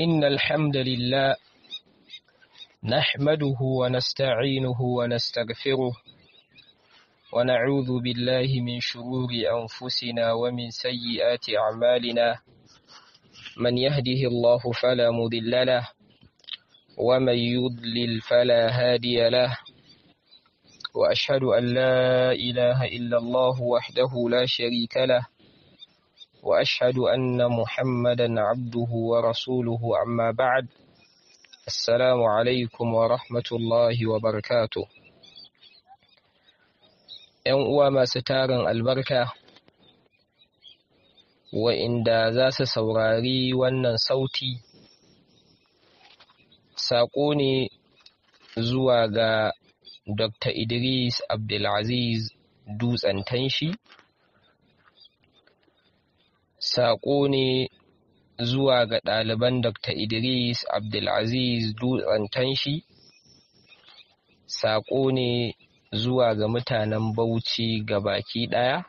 إن الحمد لله نحمده ونستعينه ونستغفره ونعوذ بالله من شرور أنفسنا ومن سيئات أعمالنا، من يهده الله فلا مضل له ومن يضلل فلا هادي له، وأشهد أن لا إله إلا الله وحده لا شريك له، وأشهد أن محمدا عبده ورسوله. أما بعد، السلام عليكم ورحمة الله وبركاته. ‘Yan uwa masu tarin albarka, wa'inda za su saurari wannan sauti, saƙo ne zuwa ga Dr. Idris Abdulaziz Dutsen Tanshi, saƙo ne zuwa ga ɗaliban Dr. Idris Abdulaziz Dutsen Tanshi, saƙo ne zuwa ga mutanen Bauchi gabaki ɗaya.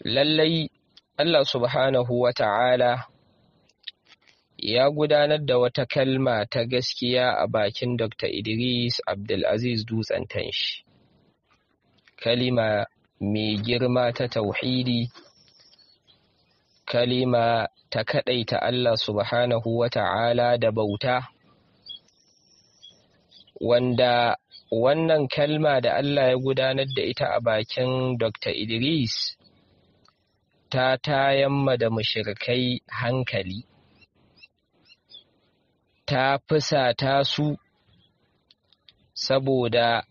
Lallai Allah subhanahu wa ta'ala ya gudanar da wata kalma ta gaskiya a bakin Dr. Idris Abdulaziz Dutsen Tanshi. Kalima mai girma ta tauhidi, kalima ta kaɗaita Allah subhanahu wa ta'ala da bauta, wanda wannan kalma da Allah ya gudanar da ita a bakin Dr. Idris ta tayamma da mushrikai hankali, ta fusata su saboda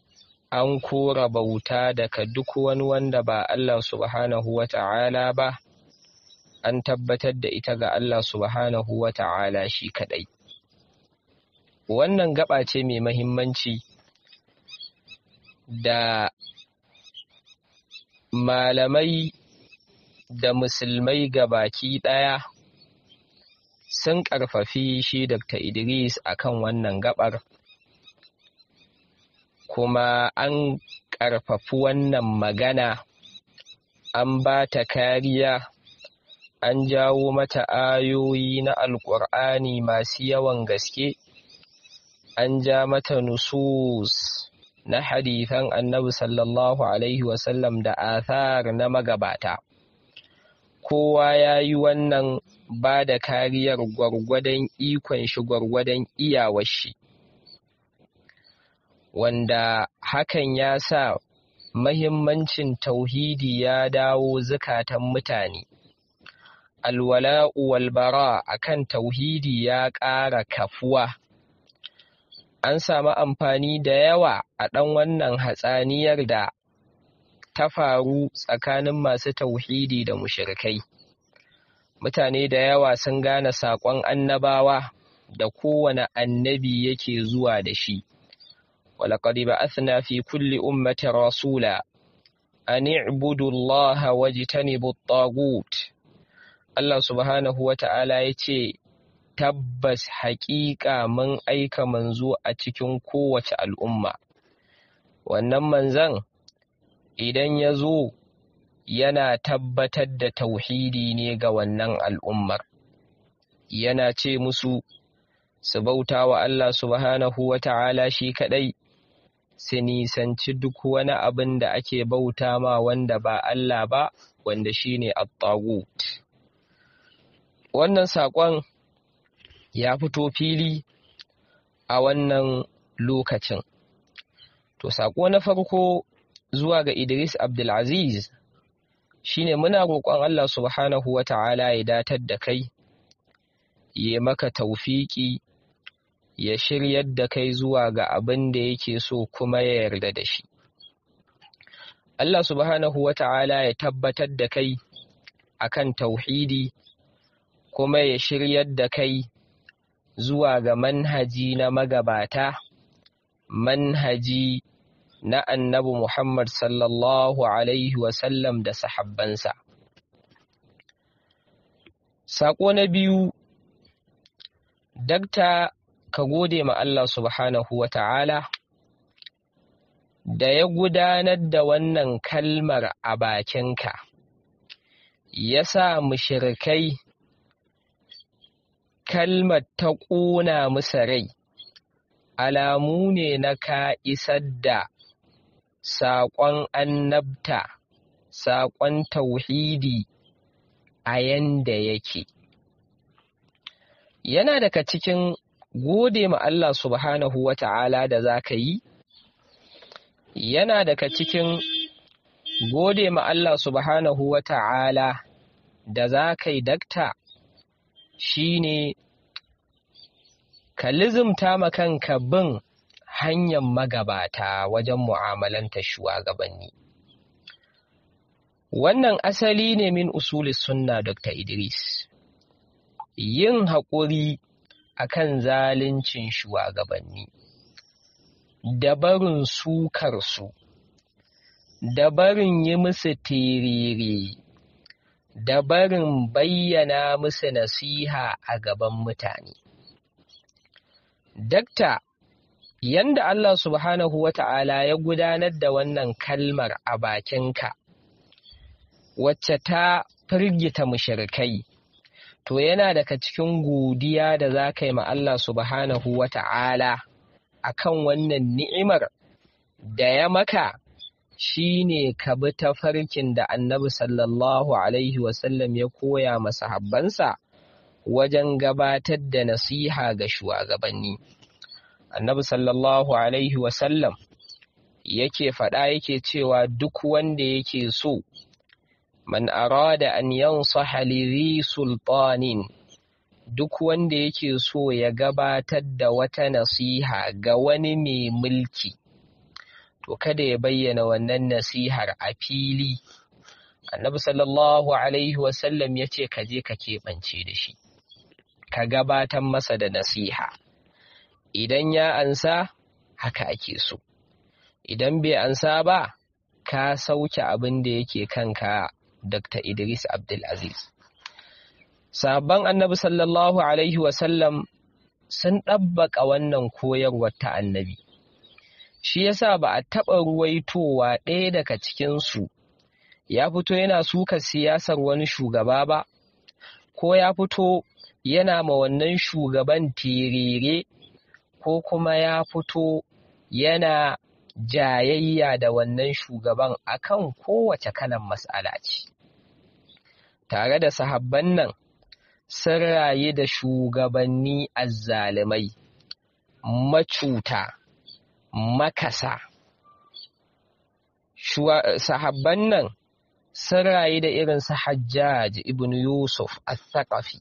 an kora bauta daga duk wani wanda ba Allah subhanahu wa ta'ala ba, an tabbatar da ita ga Allah subhanahu wa ta'ala shi kaɗai. Wannan gaba ce mai mahimmanci da malamai da musulmai gabaki ɗaya sun ƙarfafi shi Dr. Idris akan wannan gabar, kuma an ƙarfafi wannan magana, an ba ta kariya, an jawo mata ayoyi na Alƙur'ani masu yawan gaske, an ja mata nusus na hadithan Annabi sallallahu alaihi wasallam da athar na magabata. Kowa ya yi wannan ba da kariyar gwargwadon ikon shi, gwargwadon iyawar shi, wanda hakan ya sa mahimmancin tauhidi ya dawo zukatan mutane. Alwala'u walbara akan tauhidi ya ƙara kafuwa. An samu amfani da yawa a ɗan wannan hatsaniyar da ta faru tsakanin masu tauhidi da mushrikai. Mutane da yawa sun gane saƙon annabawa da kowane annabi yake zuwa da shi. Walaƙad ba'athna fi kulli ummatin rasula an i'budu Allah wajtanibu at-taghut. Allah subhanahu wa ta'ala yace, tabbas haƙiƙa mun aika manzo a cikin kowace al'umma. Wannan manzon idan ya zo yana tabbatar da tauhidi ne ga wannan al'ummar, yana ce musu su bauta wa Allah subhanahu wa ta'ala shi kaɗai, su nisanci duk wani abin da ake bauta ma wanda ba Allah ba, wanda shi ne at-taghut. Wannan saƙon ya fito fili a wannan lokacin. To, saƙo na farko zuwa ga Idris Abdulaziz shine muna roƙon Allah subhanahu wa ta'ala ya datar da kai, ya maka taufiki, ya shiryar da kai zuwa ga abin da yake so kuma ya yarda da shi. Allah subhanahu wa ta'ala ya tabbatar da kai akan tauhidi kuma ya shiryar da kai zuwa ga manhaji na magabata, manhaji na Annabi Muhammad sallallahu alaihi wasallam da sahabbansa. Saƙo na biyu, Dakta, ka gode ma Allah subhanahu wa ta'ala da ya gudanar da wannan kalmar a bakinka, ya sa mushrikai kalmar ta ƙona musu rai, alamu ne na ka isar da saƙon annabta, saƙon tauhidi a yanda yake. Yana daga cikin gode ma Allah subhanahu wa ta'ala da za ka yi, yana daga cikin gode ma Allah subhanahu wa ta'ala da za ka yi, dakta, shi ne ka lizimta ma kanka bin hanyar magabata wajen mu'amalanta shugabanni. Wannan asali ne min usuli sunna, Dr. Idris. Yin haƙuri akan zaluncin shugabanni, da barin sukarsu, da barin yi musu terere, da barin bayyana musu nasiha a gaban mutane. Dakta, yanda Allah subhanahu wa ta'ala ya gudanar da wannan kalmar a bakinka, wacce ta firgita mushrikai, to yana daga cikin godiya da za ka yi ma Allah subhanahu wa ta'ala a kan wannan ni'imar da ya maka, shi ne ka bi tafarkin da Annabi sallallahu alaihi wasallam ya koya ma sahabbansa wajen gabatar da nasiha ga shugabanni. Annabi sallallahu alaihi wasallam yake faɗa, yake cewa duk wanda yake so, man arada an yansaha li sultanin, duk wanda yake so ya gabatar da wata nasiha ga wani mai mulki, to kada ya bayyana wannan nasihar a fili. Annabi sallallahu alaihi wasallam ya ce ka je ka keɓance da shi, ka gabatar masa da nasiha. Idan ya ansa, haka ake so. Idan bai ansa ba, ka sauke abin da yake kanka, Dr. Idris Abdulaziz. Sabon Annabi sallallahu alaihi wasallam sun ɗabbaƙa wannan koyarwar ta Annabi. Shi yasa ba a taɓa ruwaitowa ɗaya daga cikinsu ya fito yana suka siyasar wani shugaba ba, ko ya fito yana ma wannan shugaban terere, ko kuma ya fito yana jayayya da wannan shugaban akan kowace kalan mas'ala ce. Tare da sahabban nan sun rayu da shugabanni azzalumai, macuta, makasa. Sahabban nan sun rayu da irin su Hajjaj ibn Yusuf al-Thaqafi,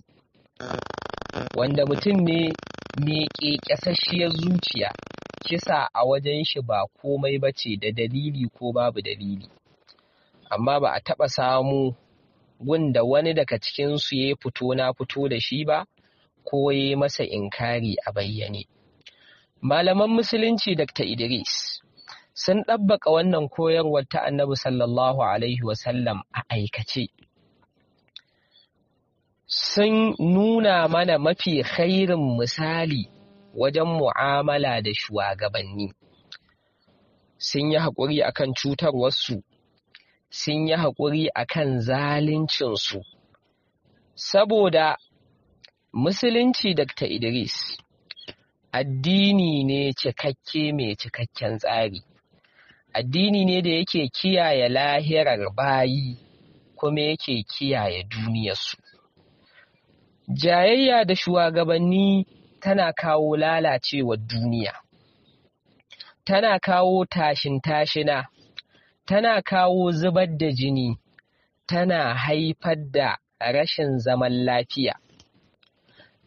wanda mutum ne mai ƙeƙasasshiyar zuciya, kisa a wajen shi ba komai ba ce, da dalili ko babu dalili. Amma ba a taɓa samu gunda wani daga cikinsu ya fito na fito da shi ba, ko ya masa inkari a bayyane. Malaman musulunci, Dr. Idris, sun ɗabbaka wannan koyarwar ta Annabi sallallahu alaihi wasallam a aikace. Sun nuna mana mafi khairin misali wajen mu'amala da shugabanni. Sun yi haƙuri akan cutarwarsu, sun yi haƙuri akan zaluncinsu. Saboda musulunci, Dr. Idris, addini ne cikakke mai cikakken tsari. Addini ne da yake kiyaye lahirar bayi kuma yake kiyaye duniyarsu. Jayayya da shugabanni tana kawo lalacewar duniya, tana kawo tashin tashina, tana kawo zubar da jini, tana haifar da rashin zaman lafiya,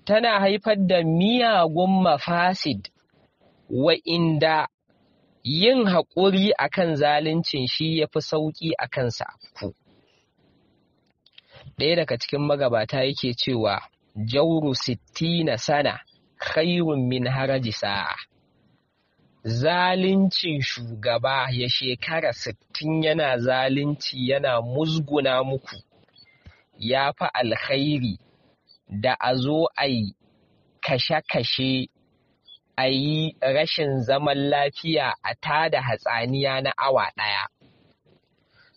tana haifar da miyagun mafasid, wa'inda yin haƙuri akan zaluncin shi ya fi sauƙi a kansa afku. Ɗaya daga cikin magabata yake cewa jauru 60 sana khairun min haraji sa'a. Zaluncin shugaba ya shekara 60 yana zalunci, yana musguna muku, ya fi alkhairi da a zo a yi kashe-kashe, a yi rashin zaman lafiya, a tada hatsaniya na awa ɗaya.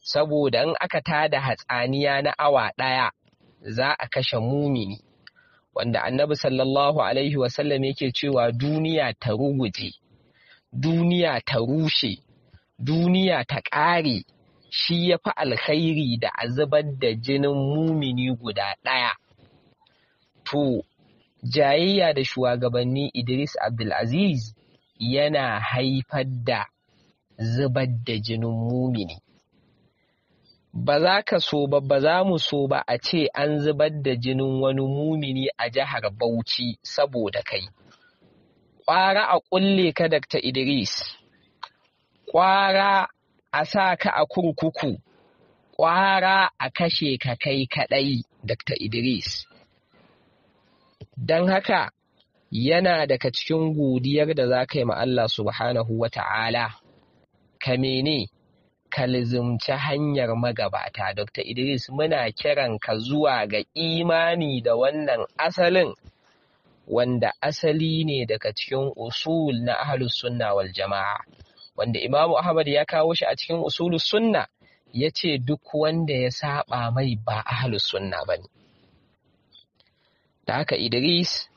Saboda in aka tada hatsaniya na awa ɗaya, za a kashe mumini. Wanda Annabi sallallahu alaihi wasallam yake cewa duniya ta ruguje, duniya ta rushe, duniya ta ƙare, shi ya fi alkhairi da a zubar da jinin mumini guda ɗaya. To, jayayya da shugabanni, Idris Abdulaziz, yana haifar da zubar da jinin mumini. Ba za ka so ba, ba za mu so ba a ce an zubar da jinin wani mumini a jihar Bauchi saboda kai. Ƙwara a ƙulle ka, Dr. Idris, ƙwara a sa ka a kurkuku, ƙwara a kashe ka kai kaɗai, Dr. Idris. Don haka, yana daga cikin godiyar da za ka yi ma Allah subhanahu wa ta'ala, ka mene? Ka lizimci hanyar magabata. Dr. Idris, muna kiran ka zuwa ga imani da wannan asalin, wanda asali ne daga cikin usul na ahlus sunna wal jama'a, wanda Imamu Ahmad ya kawo shi a cikin usulus sunna, ya ce duk wanda ya saba mai ba ahlus sunna ba ne. Da haka Idris,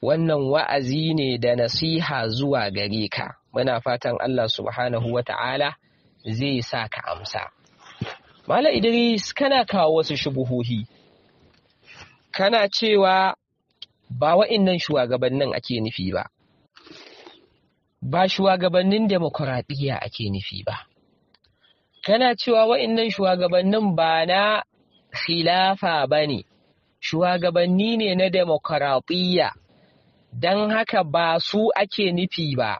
wannan wa'azi ne da nasiha zuwa gare ka, muna fatan Allah subhanahu wa ta'ala zai sa ka amsa. Malam Idris, kana kawo wasu shubuhohi, kana cewa ba wa'innan shugabannin ake nufi ba, ba shugabannin demokuraɗiyya ake nufi ba. Kana cewa wa'innan shugabannin ba na khilafa ba ne, shugabanni ne na demokuraɗiyya, don haka ba su ake nufi ba.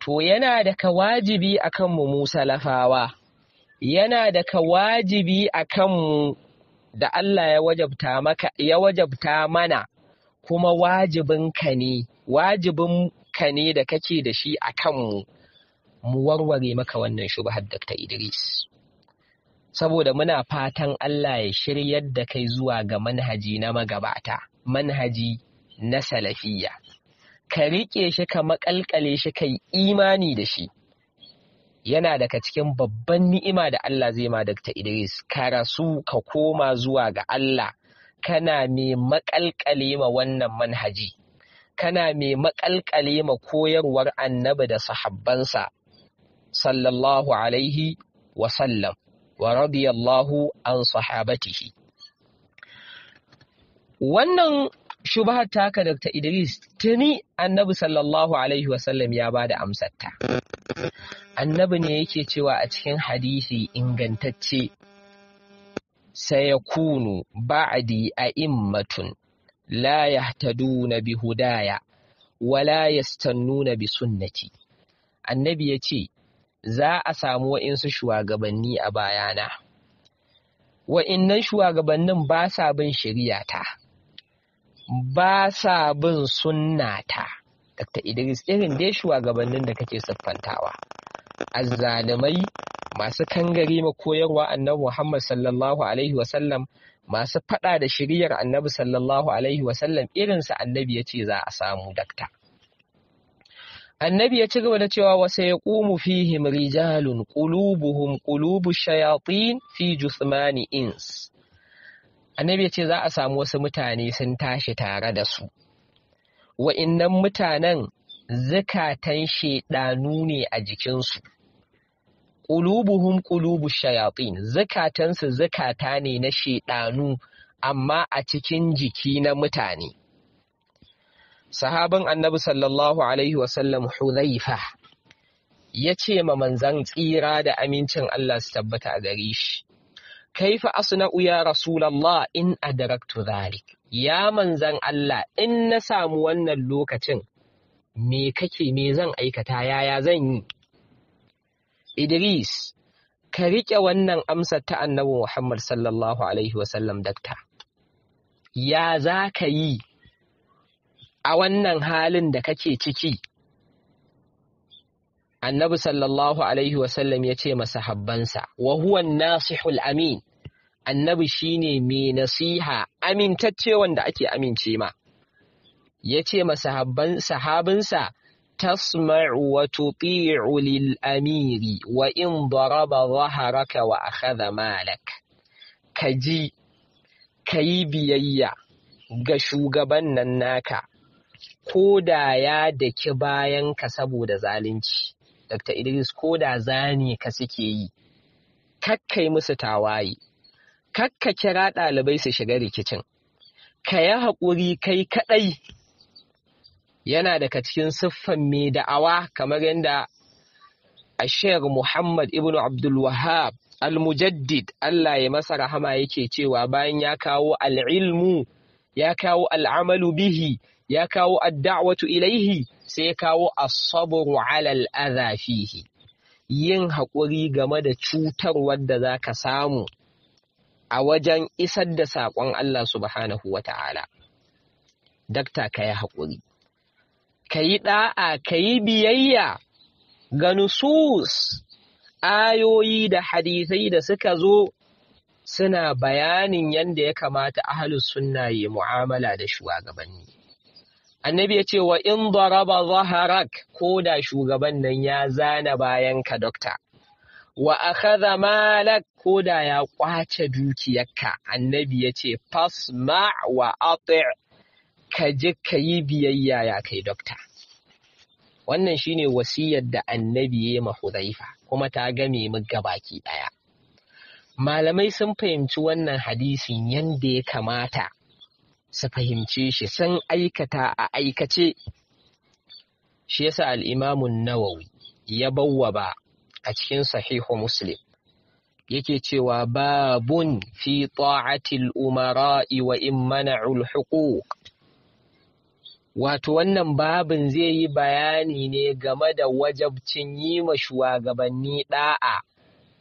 To, yana da wajibi a kanmu mu salafawa, yana da wajibi a kanmu da Allah ya wajabta maka, ya wajabta mana, kuma wajibinka ne, wajibinka ne da kake da shi a kanmu, mu warware maka wannan shubhar, Dr. Idris. Saboda muna fatan Allah ya shiryar da kai zuwa ga manhaji na magabata, manhaji na salafiyya. Ka riƙe shi, ka maƙalƙale shi, ka yi imani da shi. Yana daga cikin babban ni'ima da Allah zai ma, Dr. Idris, ka rasu ka koma zuwa ga Allah kana mai maƙalƙale ma wannan manhaji, kana mai maƙalƙale ma koyarwar Annabi da sahabbansa sallallahu alaihi wa sallam wa radiyallahu an sahabatihi. Wannan shubhar taka, Dr. Idris, tuni Annabi sallallahu alaihi wasallam ya ba da amsarta. Annabi ne yake cewa a cikin hadisi ingantacce: "Sayakunu ba'di a'immatun la yahtaduna bi hudaya wa la yastannuna bi sunnati." Annabi ya ce za a samu wa'insu shugabanni a bayana. Wa'innan shugabannin ba sa bin shari'ata, ba sa bin sunnata. Dr. Idris, irin dai shugabannin da kake siffantawa, azzalumai masu kangare ma koyarwa Annabi Muhammad sallallahu alaihi wasallam, masu faɗa da shiriyar Annabi sallallahu alaihi wasallam, irinsa Annabi ya ce za a samu, dakta. Annabi ya ci gaba da cewa: "Wa sayaqumu fihim rijalun qulubuhum qulubu shayatin fi jusmani ins." Annabi ya ce za a samu wasu mutane sun tashi tare da su, wa'innan mutanen zukatan shaiɗanu ne a jikinsu. Qulubuhum qulubu shayatin, zukatansu zukata ne na shaiɗanu amma a cikin jiki na mutane. Sahabin Annabi sallallahu alaihi wasallam Hudhaifa ya ce ma manzan tsira da amincin Allah su tabbata a gare shi: "Kaifa asna'u ya Rasulallah in adraktu dhalik? Ya manzan Allah, in na samu wannan lokacin, me kake, me zan aikata, yaya zan yi?" Idris, ka riƙe wannan amsar ta Annabi Muhammad sallallahu alaihi wasallam, dakta. Ya za ka yi a wannan halin da kake ciki? Annabi sallallahu alaihi wasallam ya ce masahabbansa, wa huwa nasihul amin, Annabi shine mai nasiha amintacce wanda ake amince ma, ya ce sahabinsa: "Tasma'u wa tuti'u lil amiri wa in daraba dhahraka wa akhadha malak." Ka ji, ka yi biyayya ga shugaban nan naka, ko da ya daki bayanka saboda zalunci. Dr. Idris, ko da zane ka suke yi, kakkai musu tawaye, kakka kira ɗalibai su shiga rikicin, ka yi haƙuri kai kaɗai. Yana daga cikin siffan mai da'awa, kamar yadda Sheikh Muhammad ibn Abdul Wahab Al-Mujaddid, Allah ya masa rahama, yake cewa bayan ya kawo al'ilmu, ya kawo al'amalu bihi, ya kawo ad-da'watu ilaihi, sai ya kawo as-sabru 'ala al-adha fihi, yin haƙuri game da cutarwar da zaka samu a wajen isar da saƙon Allah subhanahu wa ta'ala. Dakta, ka yi haƙuri, ka yi ɗa'a, ka yi biyayya ga nusus, ayoyi da hadisai da suka zo suna bayanin yadda ya kamata ahlus sunna yi mu'amala da shugabanni. Annabi ya ce wa in daraba zaharak, ko da shugaban nan ya zana bayan ka, dokta. Wa akhadha malak, ko da ya kwace dukiyarka, annabi ya ce fasma wa ati', ka ji ka yi biyayya ya kai dokta. Wannan shine wasiyar da annabi ya ma Hudhaifa, kuma ta game mu gabaki ɗaya. Malamai sun fahimci wannan hadisin yanda ya kamata su fahimce shi, sun aikata a aikace. Shi yasa al-Imam Nawawi ya bawwaba a cikin Sahihu Muslim, yake cewa babun fi ta'atil umara'i wa in mana'ul huquq. Wato wannan babin zai yi bayani ne game da wajabcin yi ma shugabanni ɗa'a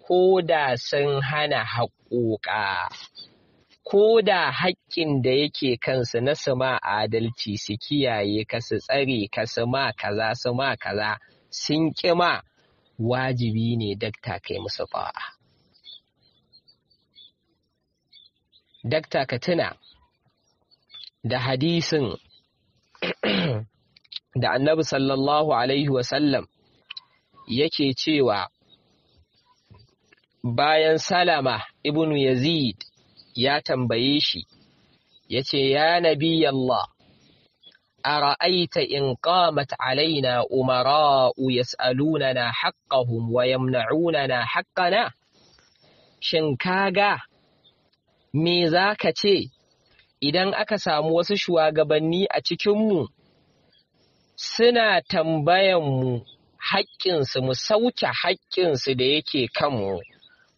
ko da sun hana haƙoƙa, ko da haƙƙin da yake kansu na su ma adalci, su kiyaye ka, su tsare ka, su ma kaza, su ma kaza, sun ƙi ma, wajibi ne, dakta, kai musu ɗa'a. Dakta, ka tuna da hadisin da annabi sallallahu alaihi wasallam yake cewa bayan Salama ibn Yazid ya tambaye shi, ya ce ya nabi Allah, ara'aita in qamat alaina umara'u yas'alunana haqqahum wa yamna'unana haqqana? Shin kaga me zaka ce idan aka samu wasu shugabanni a cikinmu suna tambayanmu haƙƙinsu, mu sauke haƙƙinsu da yake kanmu,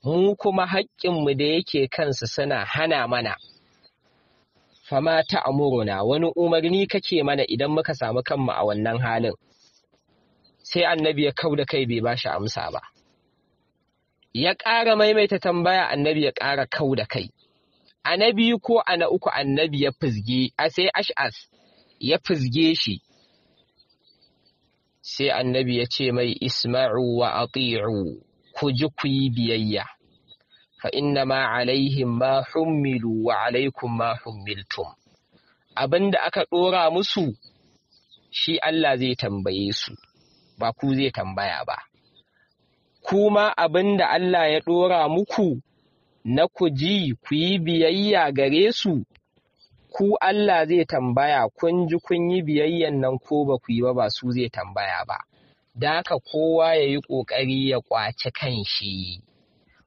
mu kuma haƙƙinmu da yake kansu suna hana mana? Fama ta amuruna, wani umarni kake mana idan muka samu kanmu a wannan halin? Sai annabi ya kau da kai, bai ba shi amsa ba. Ya ƙara maimaita tambaya, annabi ya ƙara kau da kai. A na biyu ko a na uku, annabi ya fizge a sai Ash'as ya fizge shi, sai annabi ya ce mai isma'u wa ati'u, ku ji ku yi biyayya, fa inna ma alaihim ma hummilu wa alaikum ma hummiltum. Abinda aka ɗora musu shi Allah zai tambaye su, ba ku zai tambaya ba. Kuma abinda Allah ya ɗora muku na ku ji ku yi biyayya gare su, ku Allah zai tambaya kun ji kun yi biyayyan nan ko ba ku yi ba, ba su zai tambaya ba. Da haka kowa ya yi ƙoƙari ya ƙwaci kanshi,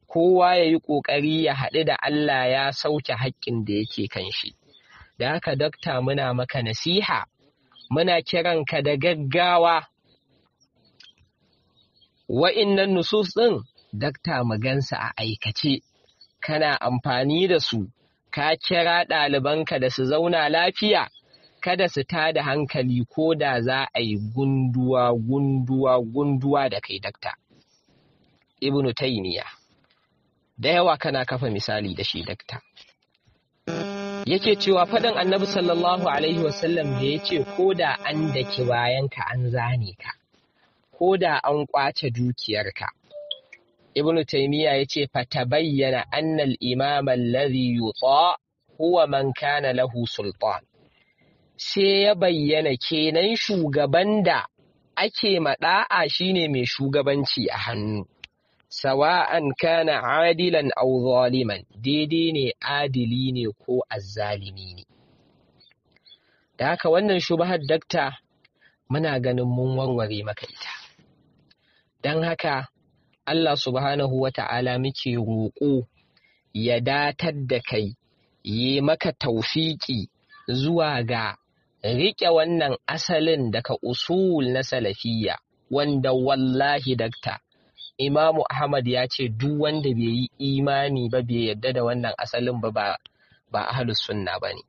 kowa ya yi ƙoƙari ya haɗu da Allah ya sauke haƙƙin da yake kanshi. Da haka, dakta, muna maka nasiha, muna kiranka da gaggawa. Wa'innan nusus ɗin, dakta, mu gansu a aikace, kana amfani da su, ka kira ɗalibanka da su zauna lafiya, kada su tada hankali ko da za a yi gunduwa gunduwa gunduwa da kai, dakta. Ibnu Taymiya, da yawa kana kafa misali da shi, dakta. Yake cewa faɗin annabi sallallahu alaihi wasallam da ya ce ko da an daki bayanka, an zane ka, ko da an ƙwace dukiyarka. Ibnu Taymiya ya ce fatabayyana anna al-imam alladhi yuta huwa man kana lahu sultan. Sai ya bayyana kenan shugaban da ake maɗa'a shine mai shugabanci a hannu, sawa'an kana adilan aw zaliman, daidai ne adili ne ko azzalimi ne. Da haka wannan shubhar, dakta, muna ganin mun warware maka ita. Don haka Allah subhanahu wa ta'ala muke roƙo ya datar da kai, yi maka taufiki zuwa ga riƙe wannan asalin daga usul na salafiyya, wanda wallahi dakta, Imamu Ahmad ya ce duk wanda bai yi imani ba, bai yadda da wannan asalin ba, ba ahlus sunna ba ne.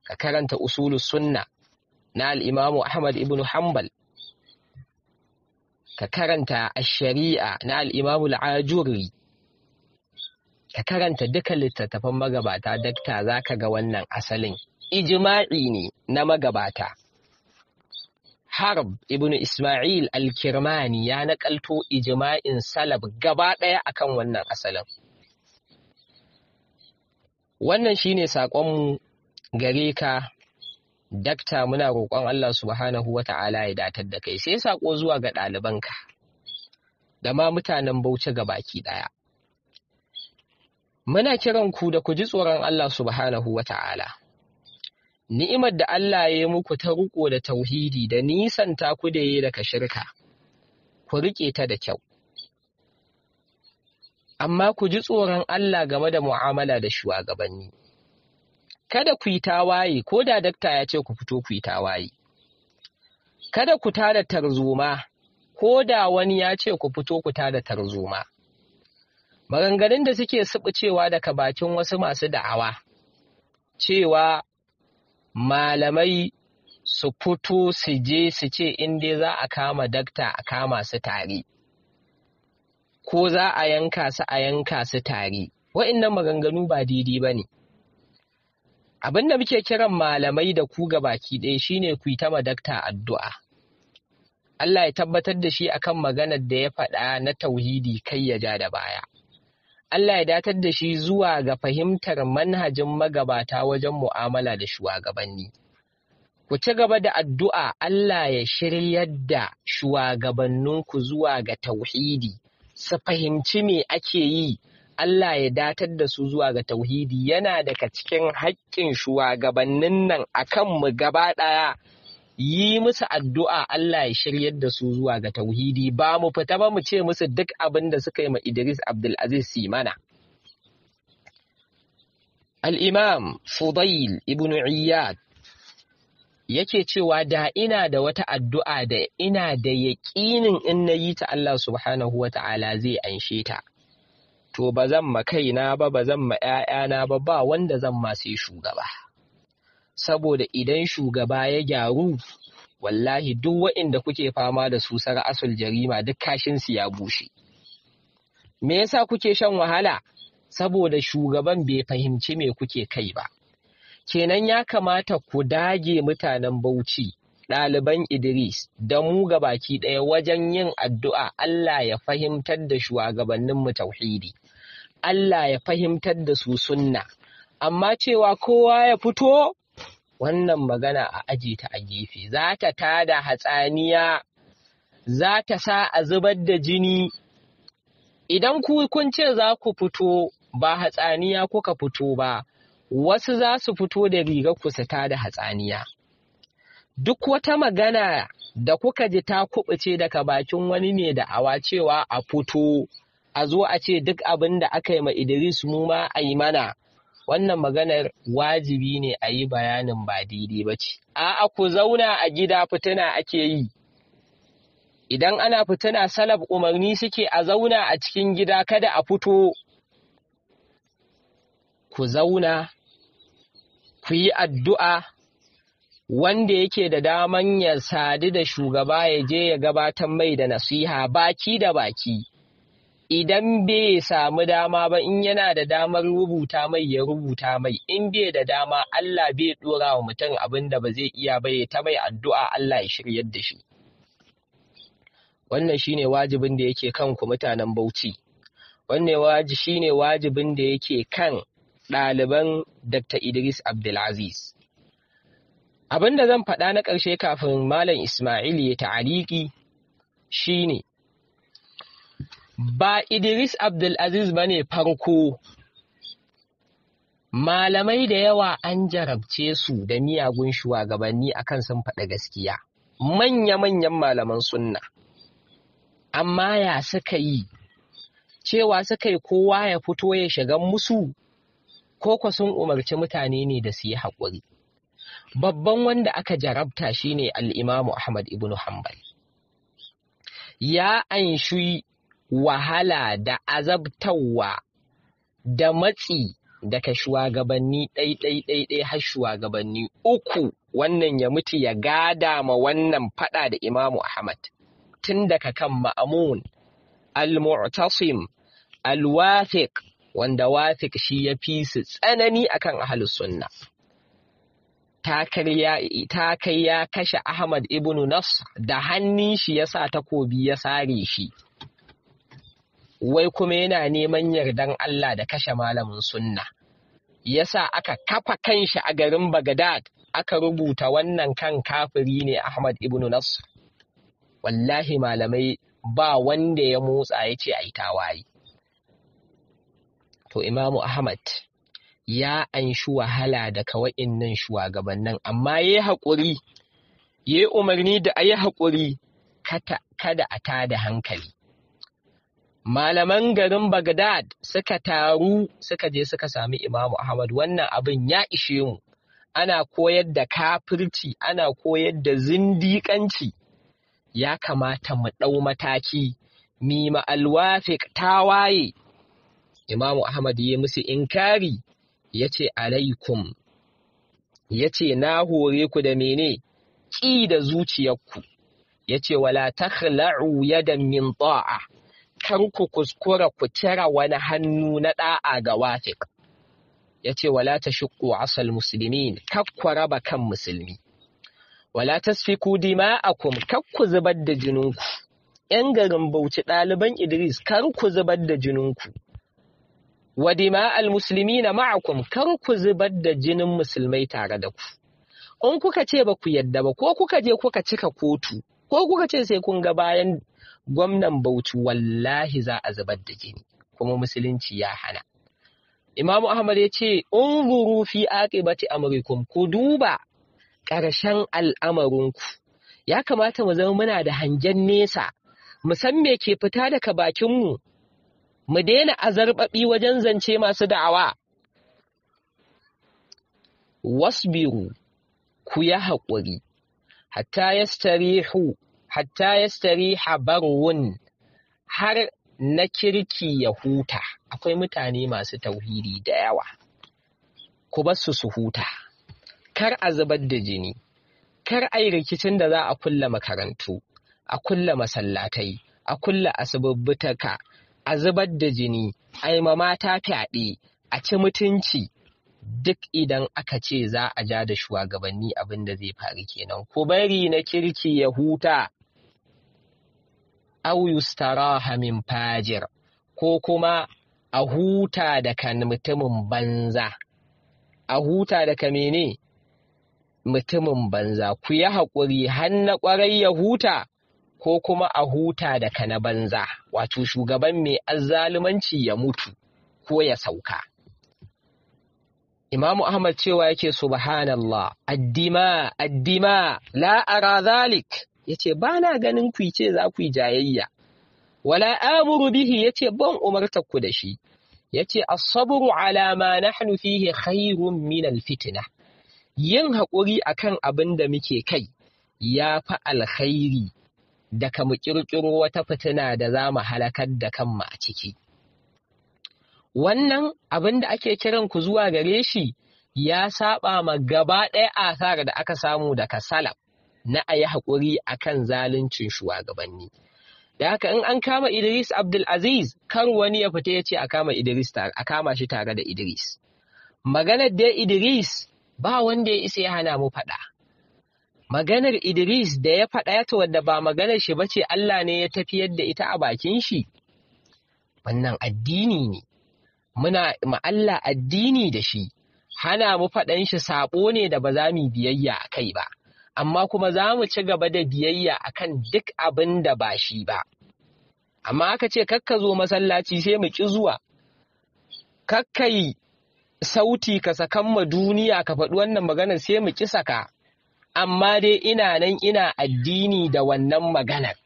Ka karanta usulus sunna na al-Imamu Ahmad ibn Hanbal, ka karanta ash-shari'a na al-Imamu al-Ajurri, ka karanta duka littattafan magabata, dakta, zaka ga wannan asalin ijma'i ne na magabata. Harb ibn Ismail al-Kirmani ya nakalto ijma'in salaf gaba ɗaya akan wannan asalin. Wannan shine saƙonmu gare ka, dakta. Muna roƙon Allah subhanahu wa ta'ala ya datar da kai. Sai saƙo zuwa ga ɗalibanka da ma mutanen Bauchi baki ɗaya. Muna kiran ku da ku ji tsoron Allah subhanahu wa ta'ala. Ni'imar da Allah ya yi muku ta riƙo da tauhidi da nisanta ku da yi daga shirka, ku riƙe ta da kyau. Amma ku ji tsoron Allah game da mu'amala da shugabanni. Kada ku yi tawaye, ko da dakta ya ce ku fito ku yi tawaye. Kada ku tada tarzoma, ko da wani ya ce ku fito ku tada tarzoma. Maganganun da suke suɓucewa daga bakin wasu masu da'awa, cewa malamai su fito su je su ce in dai za a kama dakta a kama su tare, ko za a yanka su a yanka su tare. Wa'innan maganganu ba daidai ba ne. Abin da muke kiran malamai da ku baki ɗaya shine ku yi ta ma dakta addu'a. Allah ya tabbatar da shi akan maganar da ya faɗa na tauhidi, kai ya ja da baya. Allah ya datar da shi zuwa ga fahimtar manhajin magabata wajen mu'amala da shugabanni. Ku ci gaba da addu'a Allah ya shiryar da shugabanninku zuwa ga tauhidi, su fahimci me ake yi, Allah ya datar da su zuwa ga tauhidi. Yana daga cikin haƙƙin shugabannin nan a kanmu gaba ɗaya, yi musu addu'a Allah ya shiryar da su zuwa ga tauhidi, ba mu fita ba mu ce musu duk abin da suka yi ma Idris Abdulaziz su mana. Al-Imam Fudail ibn Iyad yake cewa da ina da wata addu'a da ina da yaƙinin in na yi ta Allah subhanahu wa ta'ala zai anshe ta, to ba zan ma kaina ba, ba zan ma ‘ya'yana ba, ba wanda zan ma sai shugaba. Saboda idan shugaba ya gyaru, wallahi duk wa'inda kuke fama da su asul jarima duk kashinsu ya bushe. Me yasa kuke shan wahala? Saboda shugaban bai fahimci me kuke kai ba. Kenan ya kamata ku dage, mutanen Bauchi, ɗaliban Idris da mu baki ɗaya, wajen yin addu'a Allah ya fahimtar da shugabanninmu tauhidi. Allah ya fahimtar da su sunna. Amma cewa kowa ya fito, wannan magana a aje ta a gefe, za ta tada hatsaniya, za ta sa a zubar da jini. Idan ku kun ce za ku fito, ba hatsaniya kuka fito ba, wasu za su fito da rigar ku su tada hatsaniya. Duk wata magana da kuka ji ta kuɓuce daga bakin wani ne da awa cewa a fito, a zo a ce duk abin da aka yi ma Idris mu ma a yi mana, wannan maganar wajibi ne a yi bayanin ba daidai ba ce. A'a, ku zauna a gida, fitina ake yi. Idan ana fitina, salaf umarni suke a zauna a cikin gida, kada a fito. Ku zauna, ku yi addu'a, wanda yake da daman ya sadu da shugaba ya je ya gabatar mai da nasiha baki da baki. Idan bai samu dama ba, in yana da damar rubuta mai, ya rubuta mai. In bai da dama, Allah bai ɗora wa mutum abin da ba zai iya ba, ya ta mai addu'a Allah ya shiryar da shi. Wannan shine wajibin da yake kan ku, mutanen Bauchi. Wannan shine wajibin da yake kan ɗaliban Dr. Idris Abdulaziz. Abin da zan faɗa na ƙarshe kafin Malam Ismail ya ta'aliki shine ba Idris Abdulaziz ba ne farko. Malamai da yawa an jarabce su da miyagun shugabanni akan sun faɗi gaskiya, manya-manyan malaman sunna. Amma ya suka yi? Cewa suka yi kowa ya fito ya shiga musu, ko ko sun umarci mutane ne da su yi haƙuri? Babban wanda aka jarabta shine al-Imamu Ahmad ibn Hanbal. Ya anshi wahala da azabtawa da matsi daga shugabanni ɗai-ɗai-ɗai har shugabanni 3, wannan ya mutu ya gada ma wannan faɗa da Imamu Ahmad, tun daga kan Ma'amun, Al-Mu'tasim, Al-Wathiq, wanda Wathiq shi ya fi su tsanani akan ahlus sunna. Ta kai ya kashe Ahmad ibn Nasr da hannun shi ya sa takobi ya sare shi. Wai kuma yana neman yardan Allah da kashe malamin sunna. Yasa aka kafa kanshi a garin Baghdad, aka rubuta wannan kan kafiri ne Ahmad ibn Nasr. Wallahi malamai ba wanda ya motsa ya ce a yi tawaye. To Imamu Ahmad ya anshi wahala daga wa'innan shugabannin, amma ya yi haƙuri, ya yi umarni da a yi haƙuri, kada a tada hankali. Malaman garin Baghdad suka taru suka je suka sami Imamu Ahmad, wannan abin ya ishe mu, ana koyar da kafirci, ana koyar da zindiƙanci, ya kamata mu ɗau mataki, mima alwafiq tawaye. Imamu Ahmad ya musu inkari, ya ce alaikum, ya ce na hore ku da mene? Ƙi da zuciyarku, ya ce wala takhla'u yadan min ta'a, kar ku kuskura ku cire wani hannu na ɗa'a ga wafiq. Ya ce wala tashuqqu asal muslimin, kar ku raba kan musulmi. Wala tasfiku dima'akum, kar ku zubar da jininku. ‘Yan garin Bauchi ɗaliban Idris, kar ku zubar da jininku. Wa dima'al muslimina ma'akum, kar ku zubar da jinin musulmai tare da ku. In kuka ce ba ku yadda ba, ko kuka je kuka cika kotu, ko kuka ce sai kun ga bayan gwamnan Bauchi, wallahi za a zubar da jini, kuma musulunci ya hana. Imamu Ahmad ya ce, unzuru fi aqibati amrikum, ku duba ƙarshen al'amarinku. Ya kamata mu zama muna da hangen nesa, mu san me ke fita daga bakinmu, mu daina azarbaɓi wajen zance masu da'awa. Wasbiru, ku yi haƙuri, hatta yastariha barwun, har na kirki ya huta. Akwai mutane masu tauhidi da yawa, ku bar su su huta, kar a zubar da jini, kar a yi rikicin da za a kulle makarantu, a kulle masallatai, a kulle asibitaka, a zubar da jini, a yi ma mata fyaɗe, a ci mutunci. Duk idan aka ce za a ja da shugabanni, abin da zai faru kenan. Ku bari na kirki ya huta. Aw yustaraha min fajir, ko kuma a huta daga mutumin banza. A huta daga mene? Mutumin banza. Ku yi haƙuri har na ƙwarai ya huta, ko kuma a huta daga na banza, wato shugaban mai azzalumanci ya mutu ko ya sauka. Imamu Ahmad cewa yake subhanallah, addima addima la ara zalik, yace ba na ganin ku ce za ku yi jayayya, wala amuru bihi, yace ban umartar ku da shi, yace as-sabru ala ma nahnu fihi khairun min al-fitna, yin haƙuri akan abin da muke kai ya fi alkhairi daga mu ƙirƙiro wata fitina da za mu halakar da kanmu a ciki. Wannan abin da ake kiran ku zuwa gare shi ya saba ma gaba ɗaya asar da aka samu daga salaf na a yi haƙuri a kan zaluncin shugabanni. Da haka in an kama Idris Abdulaziz, kar wani ya fita ya ce a kama Idris, a kama shi tare da Idris. Maganar da Idris ba wanda ya isa ya hana mu faɗa. Maganar Idris da ya faɗa ta wadda ba maganar shi bace, Allah ne ya tafiyar da ita a bakin shi. Wannan addini ne. Muna ma Allah addini da shi, hana mu faɗan shi saɓo ne da ba za mu biyayya a kai ba, amma kuma za mu ci gaba da biyayya a kan duk abin da ba shi ba. Amma aka ce kakka zo masallaci sai mu ƙi zuwa, kakka yi sauti ka sakan ma duniya ka faɗi wannan maganar sai mu ki saka, amma dai ina nan ina addini da wannan maganar.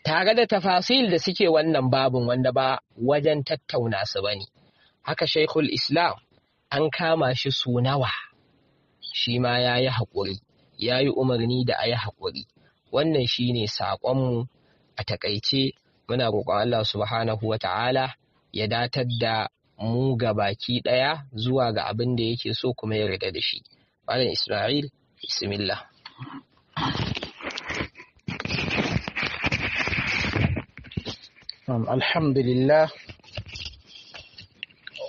Tare da tafasil da suke wannan babin wanda ba wajen tattauna su bane. Haka Shaikhul Islam an kama shi su nawa, shi ma ya yi haƙuri, ya yi umarni da a yi haƙuri. Wannan shi ne saƙonmu a taƙaice. Muna roƙon Allah subhanahu wa ta'ala ya datar da mu ga baki ɗaya zuwa ga abin da yake so kuma ya yarda da shi. Malam Ismail, bismillah. Alhamdulillah,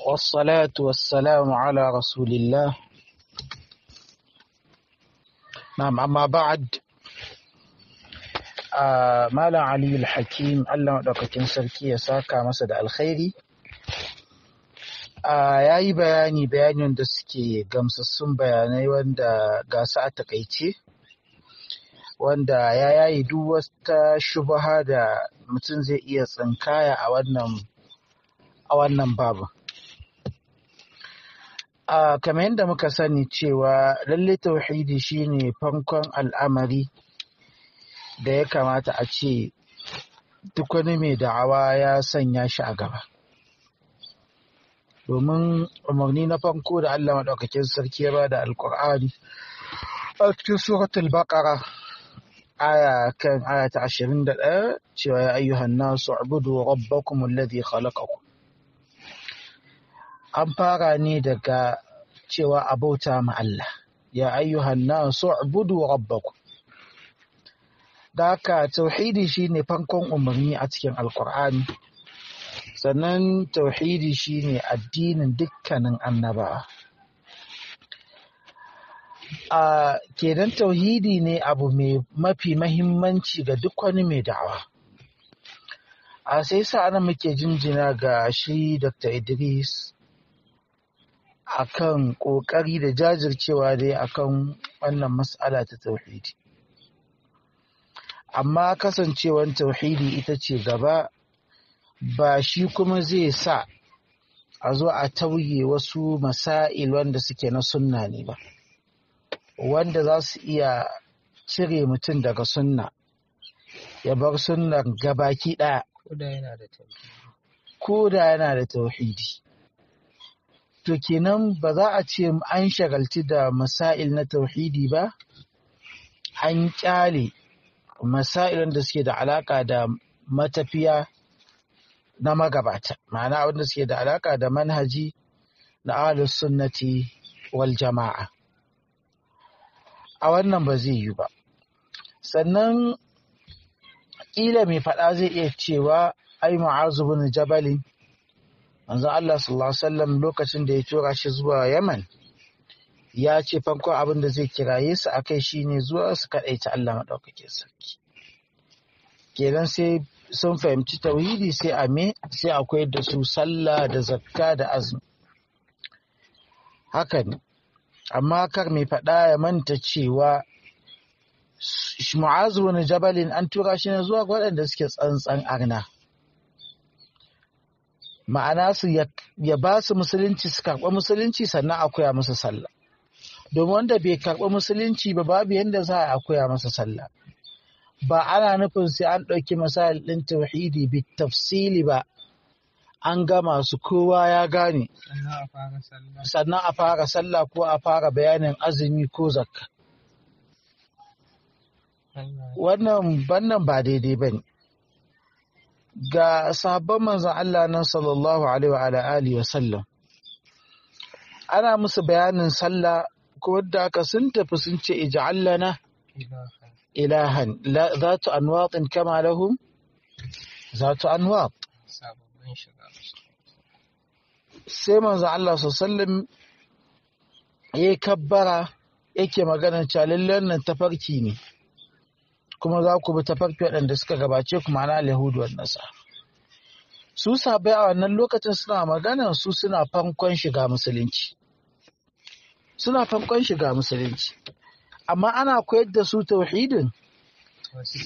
wassalatu wassalamu ala rasulillah. Na'am, amma ba'ad. Malam Aliyu Hakim, Allah maɗaukakin sarki ya saka masa da alkhairi. Ya yi bayani wanda suke gamsassun bayanai wanda gasa a takaice, wanda ya yayi duk wata shubaha da mutum zai iya tsinkaya a wannan babu. Kamar yadda muka sani cewa lalle tauhidi shine farkon al'amari da ya kamata a ce duk wani mai da'awa ya sanya shi a gaba. Domin umarni na farko da Allah maɗaukakin sarki ya ba da Alƙur'ani a cikin suratul Baqara aya kan aya ta 21 cewa ya ayyuhan nasu ubudu rabbakum alladhi khalaqakum. An fara ne daga cewa a bauta ma Allah, ya ayyuhan nasu ubudu rabbakum. Da haka tauhidi shine farkon umarni a cikin Alƙur'ani. Sannan tauhidi shine addinin dukkanin annabawa. A kenan tauhidi ne abu mai mafi mahimmanci ga duk wani mai da'awa. A sai sa ana muke jinjina ga shi Dr. Idris akan ƙoƙari da jajircewa dai akan wannan mas'ala ta tauhidi. Amma kasancewan tauhidi ita ce gaba, ba shi kuma zai sa a zo a tauye wasu masail wanda suke na sunna ne ba, wanda za su iya cire mutum daga sunna ya bar sunnar gabaki ɗaya ko da yana da tauhidi. To kenan ba za a ce an shagalci da masail na tauhidi ba, an kyale masail da suke da alaka da matafiya na magabata, ma'ana wanda suke da alaka da manhaji na ahlus sunnati wal jama'a. A wannan ba zai yi ba. Sannan ƙila mai faɗa zai iya cewa ai Mu'azu bin Jabalin, manzon Allah sallallahu alaihi wasallam lokacin da ya tura shi zuwa Yaman, ya ce farkon abin da zai kiraye su akai shine zuwa su kaɗaita Allah maɗaukakin sarki. Kenan sai sun fahimci tauhidi sai a me sai a koyar da su sallah da zakka da azumi. Haka ne, amma kar mai faɗa ya manta cewa Mu'azu bin Jabalin an tura shi ne zuwa ga waɗanda suke tsantsan arna. Ma'ana su ya ba su musulunci su karɓi musulunci sannan a koya musu sallah. Domin wanda bai karɓi musulunci ba babu yadda za a koya masa sallah. Ba ana nufin sai an ɗauki misali ɗin tauhidi bi tafsili ba, an gama su kowa ya gane sannan a fara sallah ko a fara bayanin azumi ko zakka. Wannan ba daidai ba ne. Ga sahabban manzon Allah nan sallallahu alaihi wa alihi wa sallam, ana musu bayanin sallah ko da aka sun tafi sun ce ij'al lana ilahan zatu anwatin kama lahum zatu anwat. Sai manzo Allah sallallahu ya kabbara yake maganar cewa lallai nan tafarki ne, kuma za ku bi tafarki waɗanda suka gabace ku, ma'ana al-yahudu wan nasara. Su sahabbai a wannan lokacin suna maganar su suna farkon shiga musulunci. Suna farkon shiga musulunci. Amma ana koyar da su tauhidin,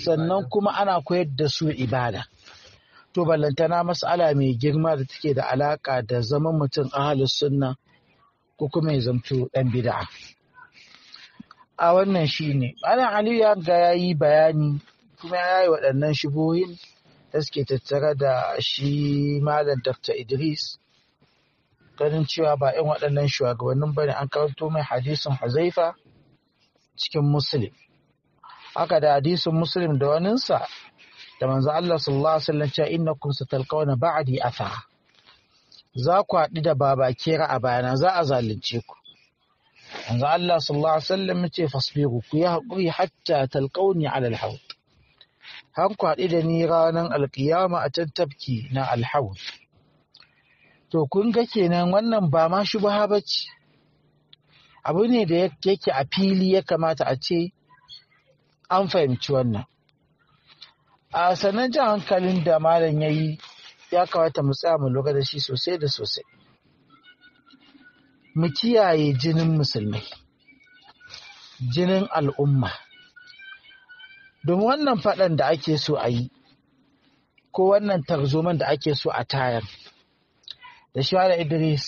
sannan kuma ana koyar da su ibada. To ballantana mas'ala mai girma da take da alaka da zaman mutum ahalus sunna ko kuma ya zamto ɗan bid'a. A wannan shine Malam Aliyu ya ga yayi bayani kuma ya yi waɗannan shubuhin da suke tattare da shi Malam Dr. Idris, ganin cewa ba 'yan waɗannan shugabannin bane. An karanto mai hadisin Huzaifa cikin Muslim, haka da hadisin Muslim da waninsa da manzo Allah sallallahu alaihi wasallam cewa innakum satalqawna ba'di athara, za ku haɗu da babakera a bayana, za a zalunce ku. Manzo Allah sallallahu alaihi wasallam ya ce fasbiru, ku yi haƙuri, hatta talqawni ala alhawd, har ku haɗu da ni ranar alƙiyama a can tafki na alhawd. To kun ga kenan wannan ba ma shubha bace, abu ne da yake a fili, ya kamata a ce an fahimci wannan. A sannan jan hankalin da malam ya yi ya kamata mu tsaya mu lura da shi sosai da sosai. Mu kiyaye jinin musulmai, jinin al'umma, domin wannan faɗan da ake so a yi ko wannan tarzoman da ake so a tayar da shi da Idris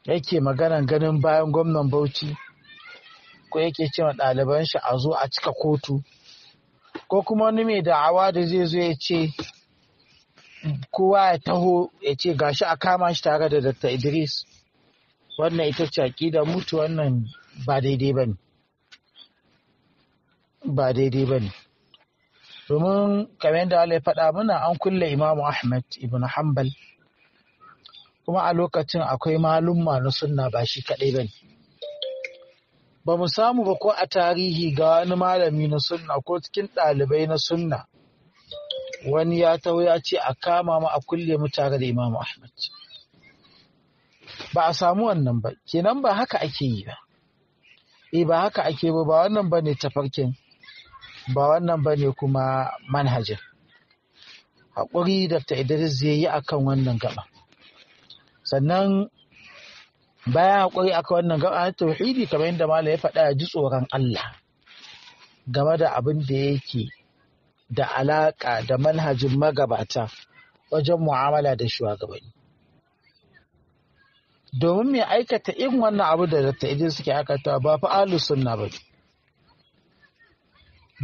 yake maganan ganin bayan gwamnan Bauchi, ko yake cewa ɗaliban shi a zo a cika kotu, ko kuma wani mai da'awa da zai zo ya ce kowa ya taho ya ce gashi a kama shi tare da Dr. Idris, wannan ita ce aƙida mutu. Wannan ba daidai ba ne, ba daidai ba ne, domin kamar yadda Allah ya faɗa mana, an kulle Imamu Ahmad ibn Hanbal, kuma a lokacin akwai malumma na sunna, ba shi kaɗai ba ne. Ba mu samu ba ko a tarihi ga wani malami na sunna ko cikin ɗalibai na sunna wani ya taho ya ce a kama mu a kulle mu tare da Imamu Ahmad. Ba a samu wannan ba. Kenan ba haka ake yi ba. Eh, ba haka ake ba, ba wannan bane tafarkin, ba wannan bane kuma manhajin. Haƙuri Dr. Idris zai yi akan wannan gaba. Sannan bayan haƙuri akan wannan gaba na tauhidi, kamar yadda malam ya faɗa, ya ji tsoron Allah game da abin da yake da alaƙa da manhajin magabata wajen mu'amala da shugabanni. Domin mai aikata irin wannan abu da Dr. Idris suke aikata ba fa ahlus sunna ba,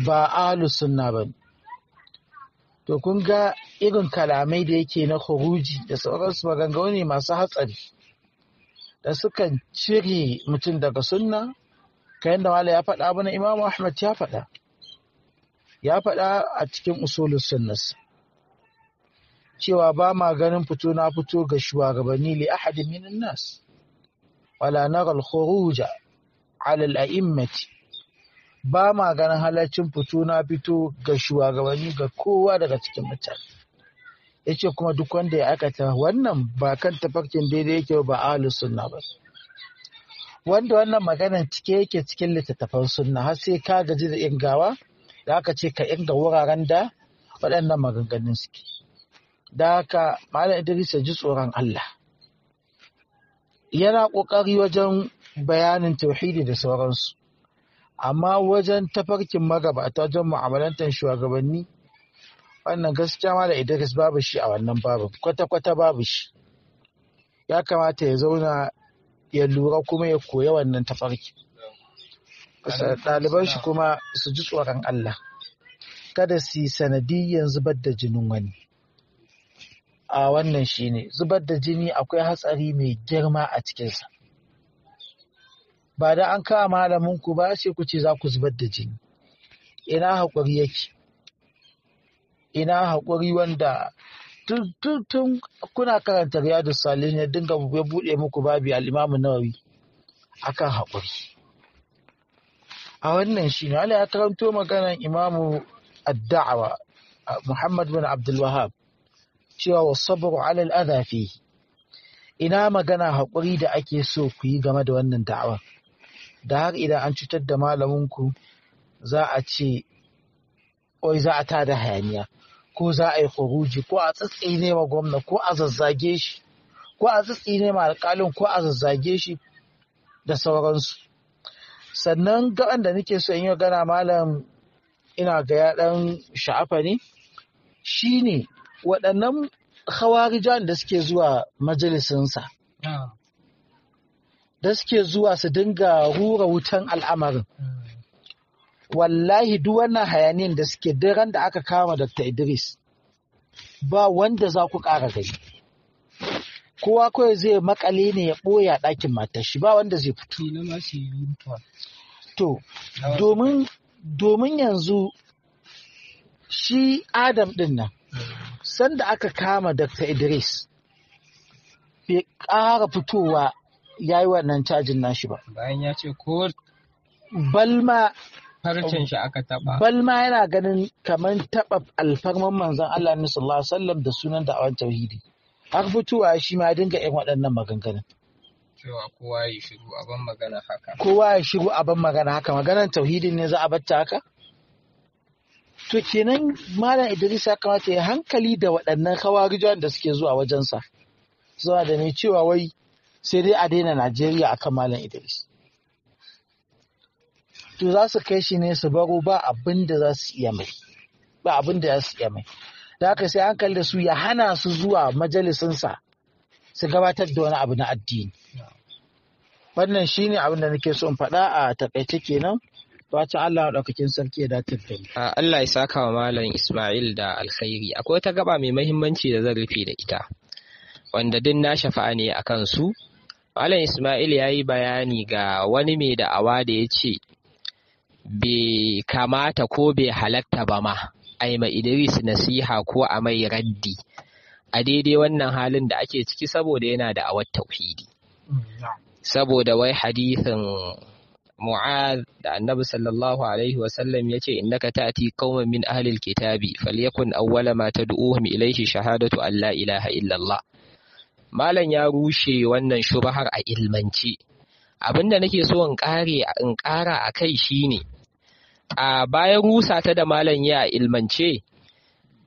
ba ahlus sunna ba. To kun ga irin kalamai da yake na khuruji da sauransu, maganganu ne masu hatsari da sukan cire mutum daga sunna. Kayan da malam ya faɗa mana, Imam Ahmad ya faɗa, ya faɗa a cikin usulus sunnas cewa ba ma ganin fito na fito ga shugabanni li ahadin minan nas, wala nara al-khuruja ala al-a'immati, ba ma ganin halaccin fito na fito ga shugabanni ga kowa daga cikin mutane. Yace kuma duk wanda ya aikata wannan ba kan tafarkin daidai yake ba, ahlus sunna ba. Wanda wannan maganan cike yake cikin littattafan sunna, har sai ka gaji da ingawa da aka ce ka inga wuraren da waɗannan maganganun suke. Da haka Malam Idris ya ji tsoron Allah. Yana ƙoƙari wajen bayanin tauhidi da sauransu, amma wajen tafarkin magabata wajen mu'amalantar shugabanni, wannan gaskiya Malam Idris babu shi a wannan babu, kwata-kwata babu shi. Ya kamata ya zauna ya lura kuma ya koya wannan tafarki. Ɗaliban shi kuma su ji tsoron Allah, kada su yi sanadiyyan zubar da jinin wani. A wannan shi ne, zubar da jini akwai hatsari mai girma a cikinsa. Ba da an kawo malamin ku ba sai ku ce za ku zubar da jini. Ina haƙuri yake? Ina haƙuri wanda tun kuna karanta Riyadu Salihin ya dinga ya buɗe muku babi al-Imam Nawawi akan haƙuri. A wannan shi ne Allah ya karanto maganar Imamu ad-Da'wa Muhammad bin Abdul Wahhab cewa wasabru ala al-adha fihi. Ina magana haƙuri da ake so ku yi game da wannan da'awa, da har idan an cutar da malaminku za a ce oi za a tada hayaniya, ko za a yi khuruji, ko a tsitsine ma gwamna, ko a zazzage shi, ko a tsitsine ma alƙalin, ko a zazzage shi da sauransu. Sannan gaban da nake so in yi magana, malam, ina ga ya ɗan sha'afa ne, shine Waɗannan khawarijan da suke zuwa majalisinsa, da suke zuwa su dinga rura wutan al'amarin. Wallahi duk wannan hayaniyan da suke, duk ran da aka kama Dr. Idris, ba wanda za ku ƙara gani. Kowa kawai zai makale ne ya ɓoye a ɗakin matar shi, ba wanda zai fito. Kila ma su yi mutuwa. To, domin yanzu shi Adam ɗin nan, sanda aka kama Dr. Idris, bai ƙara fitowa ya yi wannan cajin nashi ba. Bayan ya ce ko Balma farcen shi aka taɓa. Balma yana ganin kamar taɓa alfarman manzon Allah ne sallallahu alaihi wasallam da sunan da'awar tauhidi. Har fitowa shi ma ya dinga irin waɗannan maganganun. Cewa kowa ya shiru a ban magana haka. Kowa ya shiru a ban magana haka, maganar tauhidin ne za a batta haka? To kenan Malam Idris ya kamata ya hankali da waɗannan khawarijawan da suke zuwa wajensa. Zuwa da mai cewa wai sai dai a daina Najeriya akan Malam Idris. To za su kai shi ne su baro, ba abin da za su iya mai. Ba abin da za su iya mai. Da haka sai hankali da su, ya hana su zuwa majalisinsa su gabatar da wani abu na addini. Wannan shine abin da nake so in faɗa a takaice kenan. Fatan Allah maɗaukakin sarki ya dace da mu. Allah ya saka wa Malam Ismail da alkhairi. Akwai wata gaba mai mahimmanci da zan rufe da ita, wanda duk na shafa'a ne a kansu. Malam Ismail ya yi bayani ga wani mai da'awa da ya ce bai kamata ko bai halatta ba ma a yi ma Idris nasiha ko a mai raddi a daidai wannan halin da ake ciki saboda yana da'awar tauhidi. Saboda wai hadithin Mu'adh da Annabi sallallahu alaihi wasallam ya ce innaka ta'ti qauman min ahlil kitabi falyakun awwala ma tad'uhum ilayhi shahadatu an la ilaha illallah. Malam ya rushe wannan shubahar a ilmance. Abinda nake so in kare in kara akai shine, a bayan rusa ta da malam ya ilmance,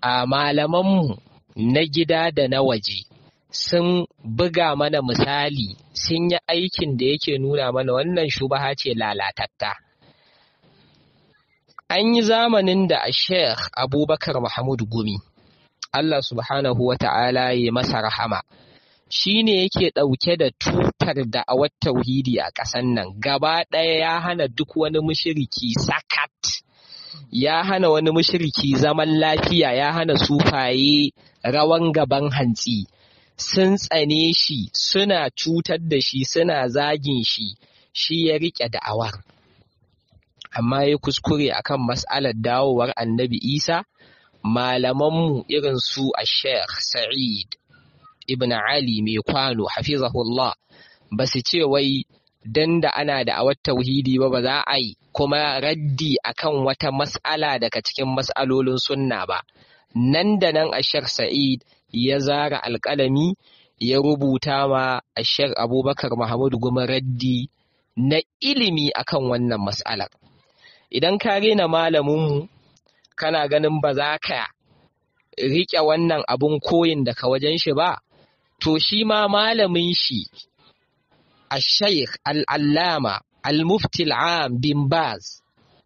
a malamanmu na gida da na waje sun buga mana misali, sun yi aikin da yake nuna mana wannan shubaha ce lalatatta. An yi zamanin da a Sheikh Abubakar Mahmud Gumi, Allah subhanahu wa ta'ala ya masa rahama, shi ne yake ɗauke da tutar da'awar tauhidi a ƙasan nan, gaba ɗaya ya hana duk wani mushriki sakat, ya hana wani mushriki zaman lafiya, ya hana sufaye rawan gaban hantsi. Sun tsane shi, suna cutar da shi, suna zagin shi, shi ya riƙe da'awar. Amma ya kuskure akan mas'alar dawowar Annabi Isa, malamanmu irin su a Sheikh Sa'id Ibn Ali mai kwano, hafizahullah, ba su ce wai dan da ana da'awar tauhidi ba ba za a yi kuma raddi akan wata mas'ala daga cikin mas'alolin sunna ba. Nan da nan a Sheikh Sa'id ya zara alƙalami ya rubuta ma Sheikh Abubakar Mahmud Gumi raddi na ilimi akan wannan mas'alar. Idan ka rena malaminmu, kana ganin ba za ka riƙe wannan abun koyin daga wajen shi ba, to shi ma malamin shi, Sheikh Al-Allama Al-Mufti Al-Am bin Baz,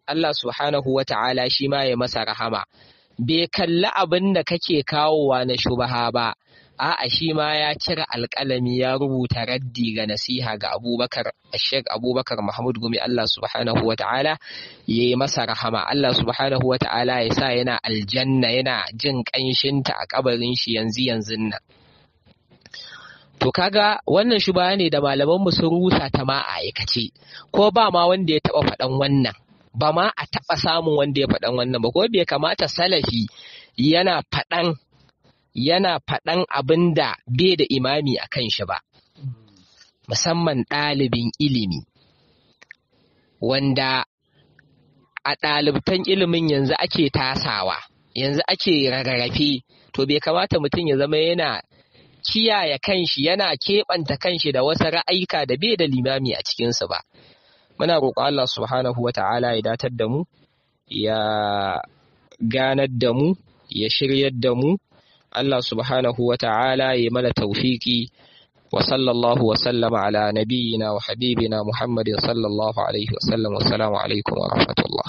Allah subhanahu wa ta'ala shi ma ya masa rahama, bai kalli abin da kake kawowa na shubaha ba, a'a, shi ma ya cire alƙalami ya rubuta raddi ga nasiha ga Abubakar, Sheikh Abubakar Mahmud Gumi, Allah subhanahu wa ta'ala ya yi masa rahama, Allah subhanahu wa ta'ala ya sa yana aljanna yana jin ƙanshinta a kabarin shi yanzu yanzun nan. To kaga wannan shubaha ne da malaman mu sun rusa ta ma a aikace, ko ba ma wanda ya taɓa faɗan wannan. Ba ma a taɓa samun wanda ya faɗan wannan ba, ko bai kamata salafi yana faɗan abin da bai da imami a kan shi ba, musamman ɗalibin ilimi, wanda a ɗalibtan ilimin yanzu ake tasawa, yanzu ake rarrafe, to bai kamata mutum ya zama yana kiyaye kanshi, yana keɓanta kanshi da wasu ra'ayika da bai da limami a cikinsu ba. Muna roƙon Allah subhanahu wa ta'ala ya datar da mu, ya ganar da mu, ya shiryar da mu. Allah subhanahu wa ta'ala ya mana taufiki. Wa sallallahu wa sallama ala nabiyyina wa habibina Muhammadin sallallahu alaihi wa sallam. Wassalamu alaikum wa rahmatullah.